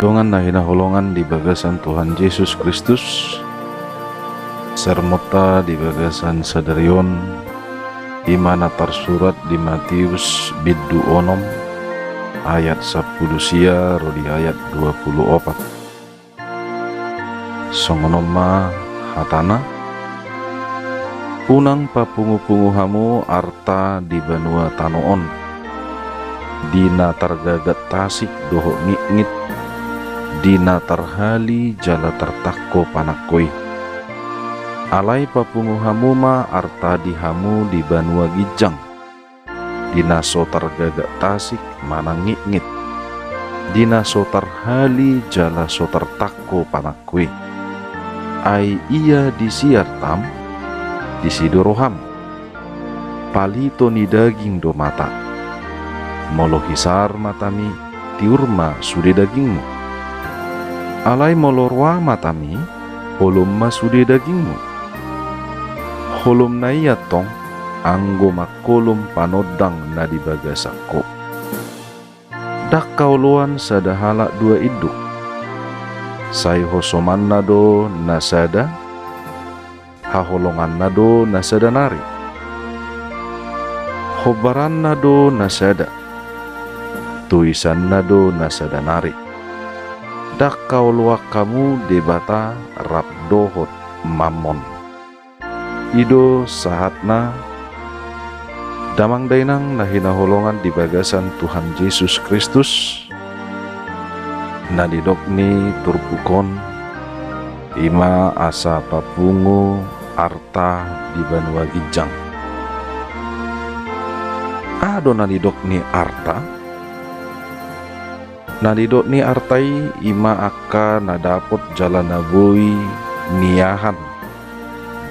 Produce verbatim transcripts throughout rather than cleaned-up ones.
Dongan na hinaholongan di bagasan Tuhan Jesus Kristus, sermonta di bagasan sadari on, i ma na tarsurat di Matius bindu onom ayat sampulu sia ro di ayat dua pulu opat. Songon on ma hatana: Unang papungupungu hamu arta di banua tano on, di na targagat tasik dohot ngitngit, di na tarhali jala tartangko panangko i. Alai papungu hamu ma arta di hamu di banua ginjang, di na so targagat tasik manang ngitngit, di na so tarhali jala so tartangko panangko i. Ai ia disi artam, disi do roham. Palito ni daging do mata. Molo hisar matami, tiur ma sude dagingmu. Alai molo roa matami, holom ma sude dagingmu. Holom na i antong, anggo mangkolom panondang na di bagasan ho. Ndang haoloan sada halak dua induk. Sai hosomanna do na sada, haholonganna do na sada nari. Hombaranna do na sada. Toisanna do na sada nari. Ndang haoloan hamu Debata rap dohot Mammon. I do sahatna. Damang dainang na hinaholongan di bagasan Tuhan Jesus Kristus, na nidok ni turpuk on, i ma asa papungu arta di banua ginjang. Aha do na nidok ni arta? Na nidok ni arta i, i ma angka na dapot jala na boi niahan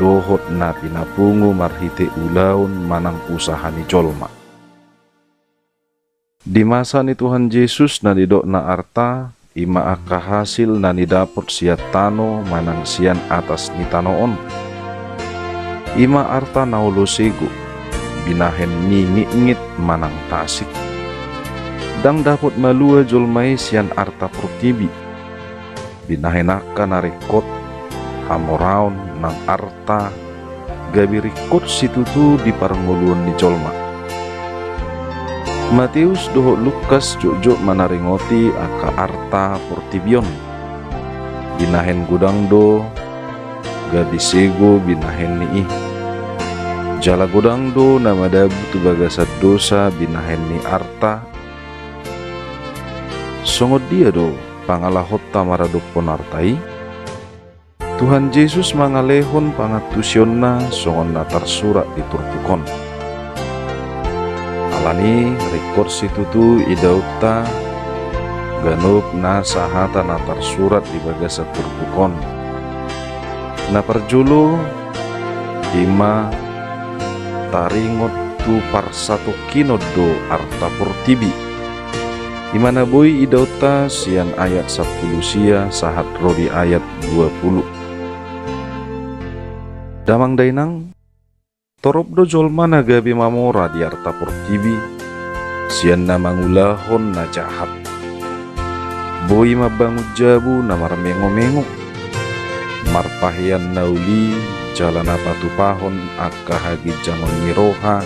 dohot na pinapungu marhite ulaon manang usaha ni jolma. Di masa ni Tuhan Jesus, na nidokna arta, i ma angka hasil na nidapot sian tano manang sian atas ni tano on. I ma arta na olo sego, binahen ni ngitngit manang tasik. Ndang dapot malua jolma i sian arta portibi. Binahen angka na ringkot, hamoraon nang arta, gabe ringkot situtu di parngoluon ni jolma. Mateus dohot Lukas jotjot manaringoti angka arta portibi on. Binahen godang do, gabe sego binahen ni i. Jala godang do na madabu tu bagasan dosa binahen ni arta. Songon dia do pangalahonta maradophon arta i? Tuhan Jesus mangalehon pangantusionna songon na tarsurat di turpuk on. Alani ringkot situtu idaonta ganup nasa hata na tarsurat di bagasan turpuk on. Na parjolo, i ma taringot tu parsatongkinon do arta portibi. I ma na boi idaonta sian ayat sampulu sia sahat ro di ayat dua pulu. Damang dainang, torop do jolma na gabe mamora di arta portibi, sian na mangulahon na jahat. Boi mambangun jabu na marmengomengo, marpahean na uli, jala na patupahon angka haginjangon ni roha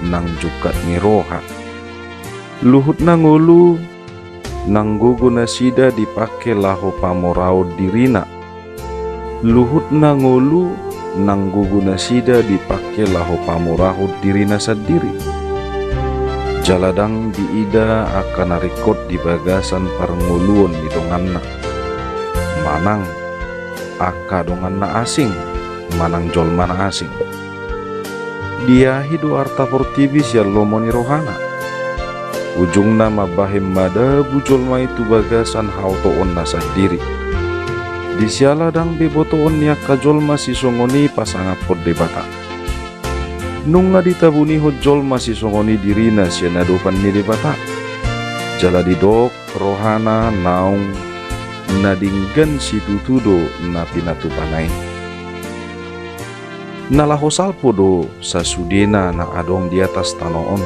nang jungkat ni roha. Luhut na ngolu nang gogo nasida dipangke laho pamoraon dirina. Luhut na ngolu nang gogo nasida dipangke laho pamorahon dirina sandiri. Jala ndang diida angka na ringkot di bagasan parngoluon ni donganna, manang angka donganna asing, manang jolma na asing. Diahi do arta portibi sian lomo ni rohana. Ujungna mambahen madabu jolma i tu bagasan haotoonna sandiri. Disiala ndang be botoon ni angka jolma sisongon i pasangaphon Debata. Nunga ditabunihon jolma sisongon i dirina sian adopan ni Debata. Jala didok rohana naung na denggan situtu do na pinatupana i. Na laho salpu do sasudena na adong di atas tano on.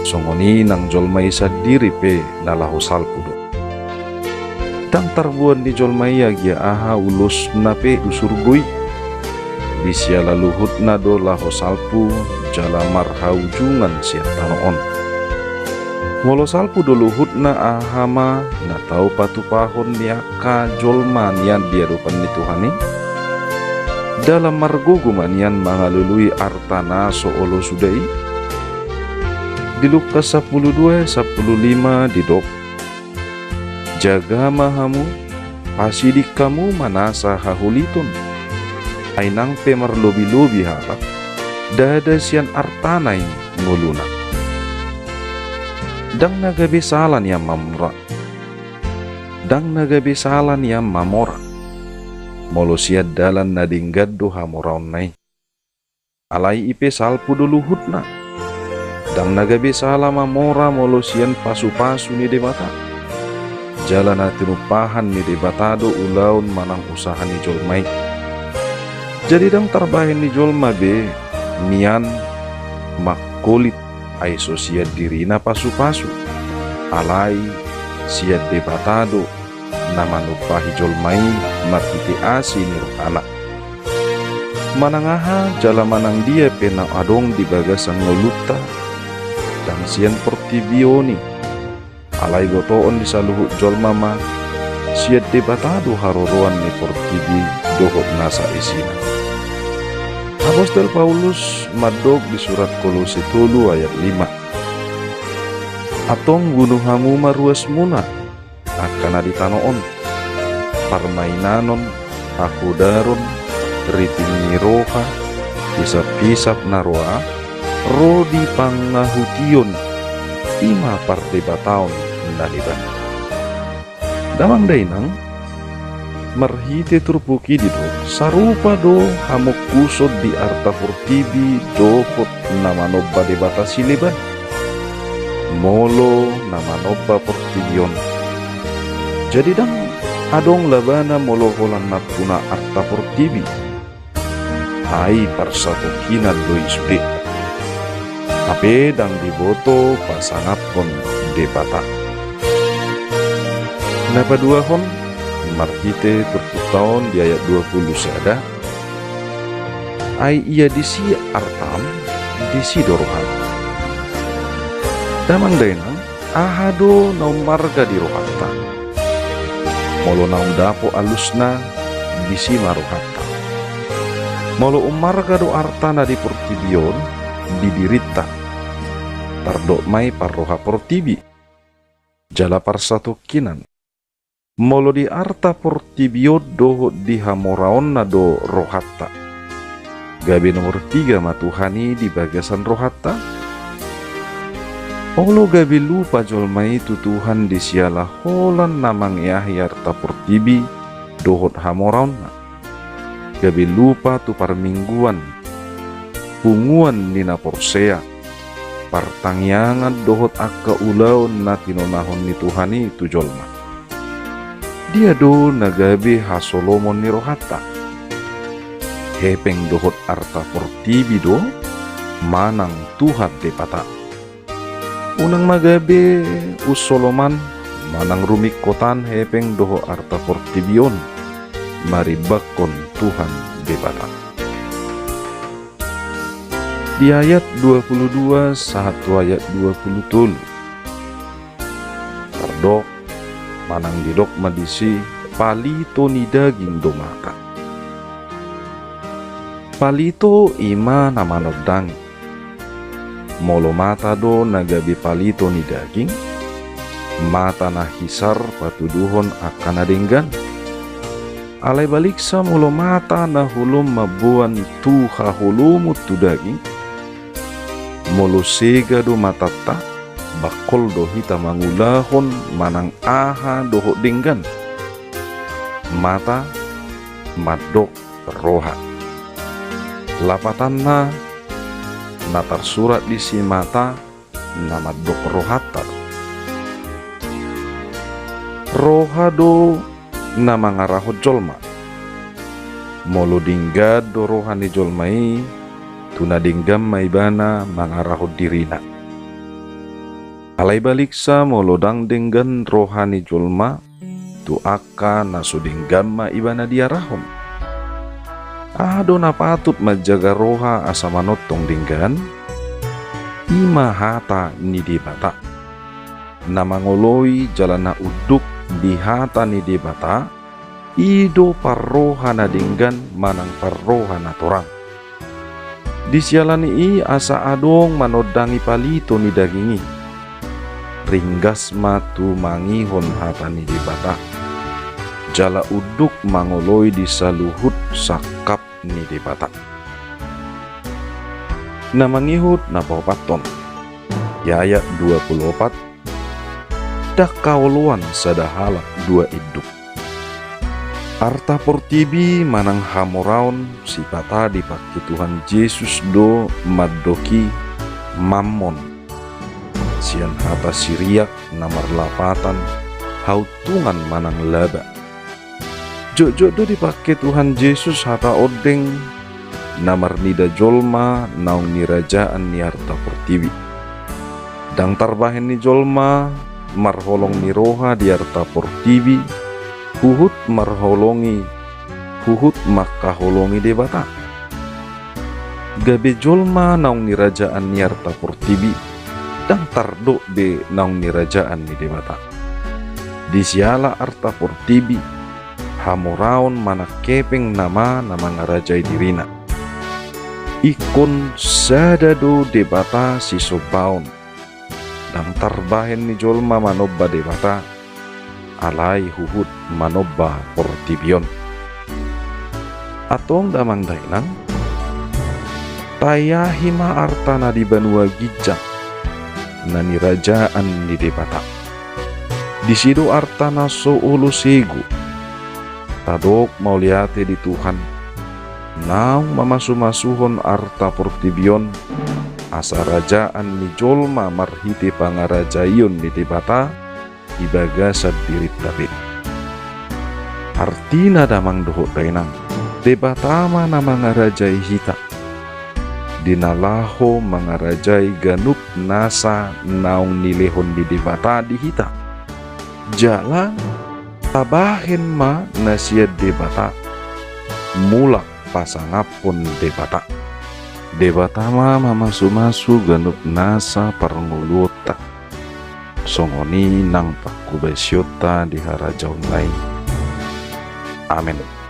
Songon i nang jolma i sandiri pe na laho salpu do. Ndang tarboan ni jolma i agia aha ulosna pe tu surgo i. Di siala luhutna do laho salpu jala marhaujungan sian tano on. Molo salpu do luhutna, aha ma na tau patupahon ni angka jolma nian di adopan ni Tuhan i? Dalan margogo ma nian mangalului arta na so olo suda i? Di Lukas sampulu dua, sampulu lima didok: Jaga ma hamu, pasiding hamu ma nasa hahuliton. Ai nang pe marlobilobi halak, ndada sian artana i ngoluna. Ndang na gabe sala nian mamora. Ndang na gabe sala nian mamora, molo sian dalan na denggan do hamoraonna i. Alai i pe salpu do luhutna. Ndang na gabe sala mamora molo sian pasupasu ni Debata. Jala na tinumpahan ni Debata do ulaon manang usaha ni jolma i. Jadi ndang tarbahen ni jolma be nian mangkolit ai so sian dirina pasupasu. Alai sian Debata do na manumpahi jolma i marhite asi ni rohana. Manang aha jala manang dia pe na adong di bagasan ngolunta, ndang sian portibi on i. Alai botoon ni saluhut jolma ma, sian Debata do haroroan ni portibi dohot nasa isina. Apostel Paulus mandok di surat Kolose tolu ayat lima: Antong bunu hamu ma ruasmuna, angka na di tano on: parmainanon, hahodaron, riting ni roha, hisaphisap na roa, ro di pangahution, i ma pardebataon na leban. Damang dainang, marhite turpuk i didok, sarupa do hamungkuson di arta portibi dohot na manomba debata sileban, molo na manomba portibi on. Jadi ndang adong labana molo holan nampuna arta portibi. Ai parsatongkinan do i sude. Hape ndang diboto pasangaphon Debata. Na paduahon, marhite turpukta on di ayat dua pulu sada: Ai ia disi artam, disi do roham. Damang dainang, aha do na ummarga di rohanta? Molo naung dapot alusna, disi ma rohanta. Molo ummarga do arta na di portibi on, di dirinta, tardok ma i parroha portibi jala parsatongkinan. Molo di arta portibi on dohot di hamoraonna do rohanta, gabe nomor tiga ma Tuhan i di bagasan rohanta? Olo gabe lupa jolma i tu Tuhan di siala holan na mangeahi arta portibi dohot hamoraonna. Gabe lupa tu parmingguan, punguan ni na porsea, partangiangan dohot angka ulaon na tinonahon ni Tuhan i tu jolma. Dia do na gabe hasolomon ni rohanta? Hepeng dohot arta portibi do, manang Tuhan Debata? Unang ma gabe unsoloman manang rumingkotan hepeng dohot arta portibi on, marimbangkon Tuhan Debata. Di ayat dua pulu dua sahat tu ayat dua pulu tolu, tardok manang didok ma disi, palito ni daging do mata. Palito i ma na manondangi. Molo mata do na gabe palito ni daging, mata na hisar patuduhon angka na denggan. Alai baliksa molo mata na holom mamboan tu haholomon tu daging, molo sega do matanta, bangkol do hita mangulahon manang aha dohot denggan. Mata mandok roha. Lapatanna na tarsurat disi mata na mandok rohanta do. Roha do na mangarahon jolma. Molo denggan do roha ni jolma i, tu na denggan ma ibana mangarahon dirina. Alai baliksa molo ndang denggan roha ni jolma, tu angka na so denggan ma ibana diarahon. Aha do na patut manjaga roha asa manongtong denggan? I ma hata ni Debata. Na mangoloi jala na unduk di hata ni Debata, i do parroha na denggan manang parroha na torang. Di siala ni i asa adong manondangi palito ni daging i, ringgas ma tumangihon hata ni Debata, jala unduk mangoloi di saluhut sangkap ni Debata. Na mangihut na paopathon, di ayat dua pulu opat, ndang haoloan sada halak dua induk. Arta portibi manang hamoraon sipata dipangke Tuhan Jesus do mandoki mammon, sian hata Siriak na marlapatan hauntungan manang laba. Jotjot do dipangke Tuhan Jesus hata ondeng na marnida jolma naung nirajaan ni arta portibi. Ndang tarbahen ni jolma marholong ni roha di arta portibi, huhut marholongi, huhut mangkaholongi Debata. Gabe jolma naung nirajaan ni arta portibi, ndang tardok be naung nirajaan ni Debata. Di siala arta portibi, hamoraon manang hepeng nama na mangarajai dirina. Ingkon sada do Debata sisombaon. Ndang tarbahen ni jolma manomba Debata, alai huhut manomba portibi on. Antong damang dainang, taiahi ma arta na di banua ginjang na nirajaan ni Debata. Disi do arta na so olo sego. Tadok mauliate di Tuhan, naung mamasumasuhon arta portibi on, asa rajaan ni jolma marhite pangarajaion ni Debata di bagasan dirinta be. Artina damang dohot dainang, Debata ma na mangarajai hita di na laho mangarajai ganup nasa naung nilehon ni Debata di hita. Jala tabahen ma na sian Debata, mulak pasangaphon Debata. Debata ma mamasumasu ganup nasa parngoluonta, songon i nang panghobasionta di harajaonna i. Amen.